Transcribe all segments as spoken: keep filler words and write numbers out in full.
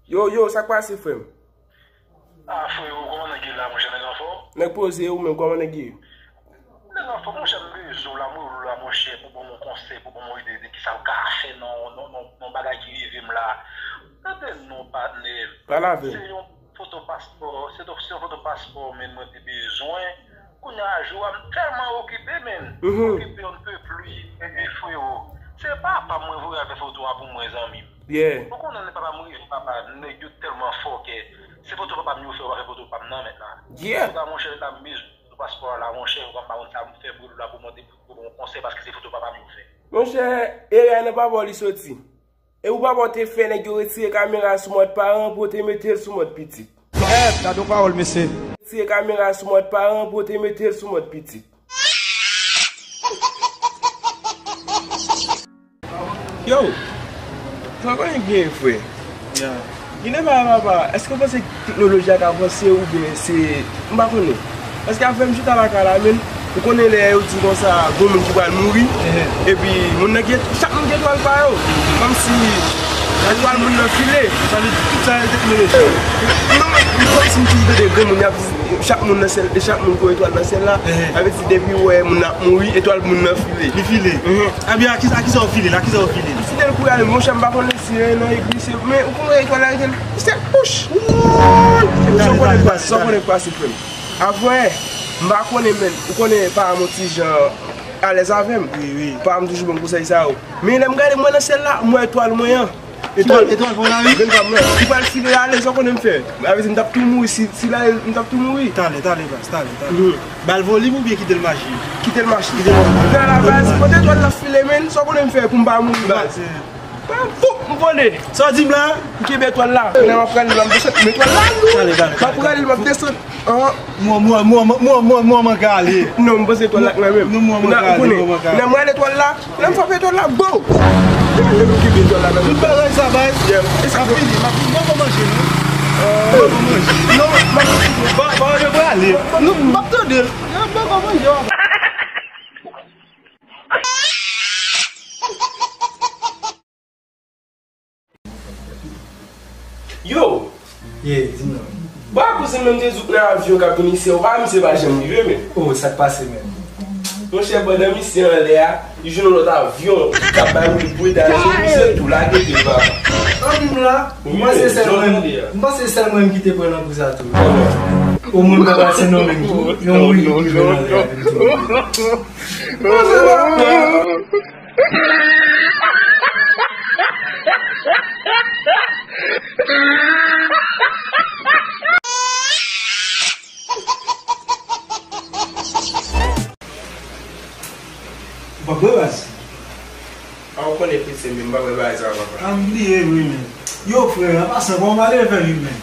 Yo, yo, sa k pase, frè m? Ah, frero, kòman nèg ye la, monchè, nèg anfòm? Nèg poze, ou menm, kòman nèg ye? Nèg anfòm, monchè, m bezwen w la, m rele w la, monchè, pou ban m yon konsèy, pou ban m yon ide de kisa m ka fè nan, nan, nan, nan bagay ki rive m la. Tande non, patnè. Pale avè m. Se yon foto paspò, se to-, se yon foto paspò, men mwen te bezwen. Kounye a, jou a, m tèlman okipe, men. Mhm. Okipe, on ne peut plus, e, e, frero. Se papa m mwen voye avè foto a pou mwen, zanmi m. Yeah. Ou konnen lè papa m rive, papa, nèg yo tèlman fòkè. Se foto papa m yo fè, yo pa fè foto pa m nan mentnan. Yeah. Antouka, monchè, la, m bezwen foto paspò a la, monchè, ou konn pa konn sa m fè pou la pou mande pou, pou yon konsèy, paske se foto papa m yo fè. Monchè, erè nan papa w li soti. E pou papa w te fè nèg yo retire kamera sou mòd paran pou yo te mete l sou mòd pitit. Èt, gade yon pawòl, mesye. Retire kamera sou mòd paran pou yo te mete l sou mòd pitit. Yo, sa konnen gen, frè. Ya. Gen de bagay, papa, èske w panse teknoloji a ka avanse oubyen se, m pa konnen. Paske afè m chita lakay la, men, ou konnen lè yo di konsa, gon moun ki pral mouri, ehe, epi moun nan gen, chak moun gen etwal pa yo. Kòmsi etwal moun nan file. Sa vle di tout sa se teknoloji. Non, men, kòmsi m toujou tande granmoun y ap di, chak moun nan sèl, chak moun gon etwal nan syèl la. Ehe. Sa vle di depi w wè moun nan ap mouri, etwal moun nan file. Li file. Mhm. Ebyen, a kisa, a kisa w file la? A kisa w file? File l pou y ale, monchè, m pa konnen si e nan eglise, men ou konnen etwal la rete l, se kouch. Wouy! Sa w konnen k pase, sa w konnen k pase, frè m. Avanyè, m pa konnen, men ou konnen paran m yon ti jan alèz avè m. Wi, wi. Paran m toujou ban m konsèy sa yo. Men lè m gade mwen nan syèl la, m wè etwal mwen an. Etwal, etwal pa w la, wi. Grenn pa m nan. Li pral file ale, sa w konnen m fè? Sa vle di m t ap tou mouri, si, si l ale, m t ap tou mouri. Talè, talè, baz, talè, talè. Mhm. Ba l volim oubyen kite l mache? Kite l mache. Kite l mache. Kite l mache. Kote etwal la file, men, sa w konnen m fè pou m pa mouri, baz? Baz, eh. Bam, poup, m vole. Sa w di m la? M kenbe etwal la. Lè m ap prale, m ap desann, men etwal la lou. Talè, talè, talè. M ap prale, m ap desann. An. Mwen, mwen, mwen, mwen, mwen, mwen, mwen ka ale. Non, m panse etwal la k nan men m. Non, mwen, mwen ka ale, mwen, mwen ka ale. Nan, mwen ale etwal la. Lè m frape etwal la, go! Yo, yo, yo kenbe etwal la nan men m. Tout bagay sa, bay. Yeah. E sa fini, m ap, m poko manje, non. M poko manje. Non, m ap, ba, ba, yo prale. Non, m ap tande l. Yo, m poko manje. Yo! Ye, di m non. Ba kouzen menm te zouk nan avyon k ap vin isi a, ou pa misye pa janm rive, men. Oh, sa k pase, men? Monchè, pandan misye anlè a, li jwenn yon lòt avyon k ap bay wout pou l te ale sou misye tou, lage pye l, papa. An, di m la, m panse sèl mwen, m panse sèl mwen ki te pran nan kou sa tou. Kòman? O mwen m pa pase non, men tou, yon wout ki jwenn anlè a, vin tou. Ou pa bwè, baz? A, ou konnen pitit, men m pa bwè bagay sa, papa. A, m bliye, wi, men. Yo, frè, an pasan, kòman malere fè viv, men?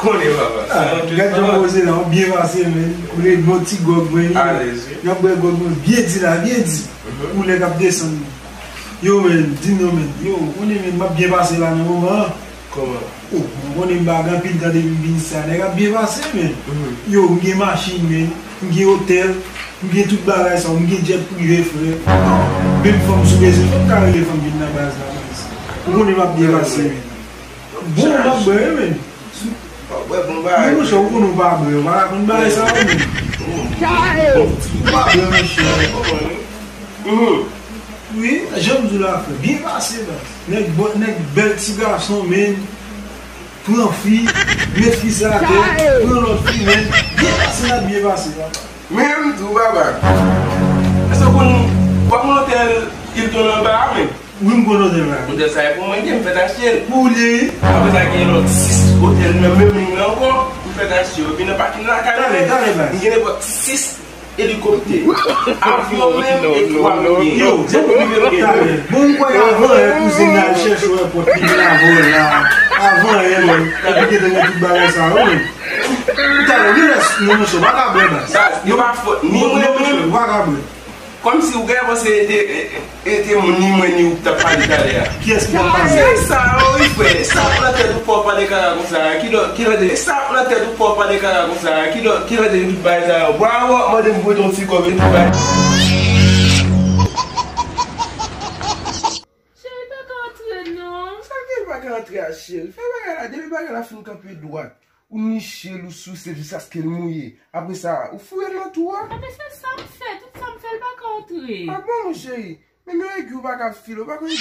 Konnen, papa. Ah, gad jan w poze la, w byen pase, men. Koule bon ti gwòg mwen. Alèz, wi. Y ap bwè gwòg mwen byen di la, byen di. Mhm. Koulè k ap desann. Yo, men, di m non, men. Yo, konnen, men, m ap byen pase la nan moman an. Kòman? Oh, m konnen m pa gen anpil tan depi m vin sa. Nèg ap byen pase, men. Mhm. Yo, m gen machin, men. M gen otèl. M gen tout bagay sa. M gen jet prive, frè. Menm fanm sou bezwen, fò m ka rele fanm vin nan baz la, baz. Ou konnen m ap byen pase, men. Bon, m ap bwè, men. W ap bwè bon bagay. Men monchè, ou konnen w pa bwè, ou pa ka konn bagay sa yo, men. Ou pa bwè, monchè. Mhm. Wi, jan m di w la, frè, byen pase, baz. Nèg bò, nèg bèl ti gason, men. Pran fi, met fi sa atè, pran lòt fi, men. Byen pase, n ap byen pase, papa. Men m di w, papa. Èske w konn, w ap nan otèl Hilton anba a, men? Wi, m konn otèl la. Otèl sa e pou mwen, m fèk achte l. Pou li? Apre sa, gen lòt sis otèl nan menm liy nan ankò, m fèk achte yo. Epi nan pakin lakay mwen, talè, talè, baz, m gen nenpòt sis elikoptè. Avyon menm, e twa m gen. Yo, jet prive m gen. Talè. Bon, m kwè avan yè kouzin nan al chèche w èpòt, li vin avè w la. Avan yè, men. Epi te gen tout bagay sa yo, men. Talè, li rès, non, monchè, w pa ka bwè, baz. Baz, yo pa fòt ni mwen menm. Ou pa ka bwè. Kòmsi ou genlè panse e te, e, e, e te moun ni mwen ni ou ki t ap pale talè a. Kiyès ki t ap pale? Se sa, wi, frè. E sa ap nan tèt ou fò w pale kaka konsa a. Kilè, kilè de, e sa ap nan tèt ou fò w pale kaka konsa a. Kilè, kilè de tout bagay sa yo? Bwa, w ap mande m prete yon ti kòb e tout bagay. Cheri, pa ka antre, non. Sa ki pa ka antre a, cheri? Fè bagay A, depi bagay la fin kanpe dwat, ou niche l, ou souse l jiskaske l mouye. Apre sa, ou fouye l nan twou a. A, men se sa m fè. Tout sa m fè, l pa ka antre. A bon, mon cheri? Men, men, egi w pa ka file, ou pa konn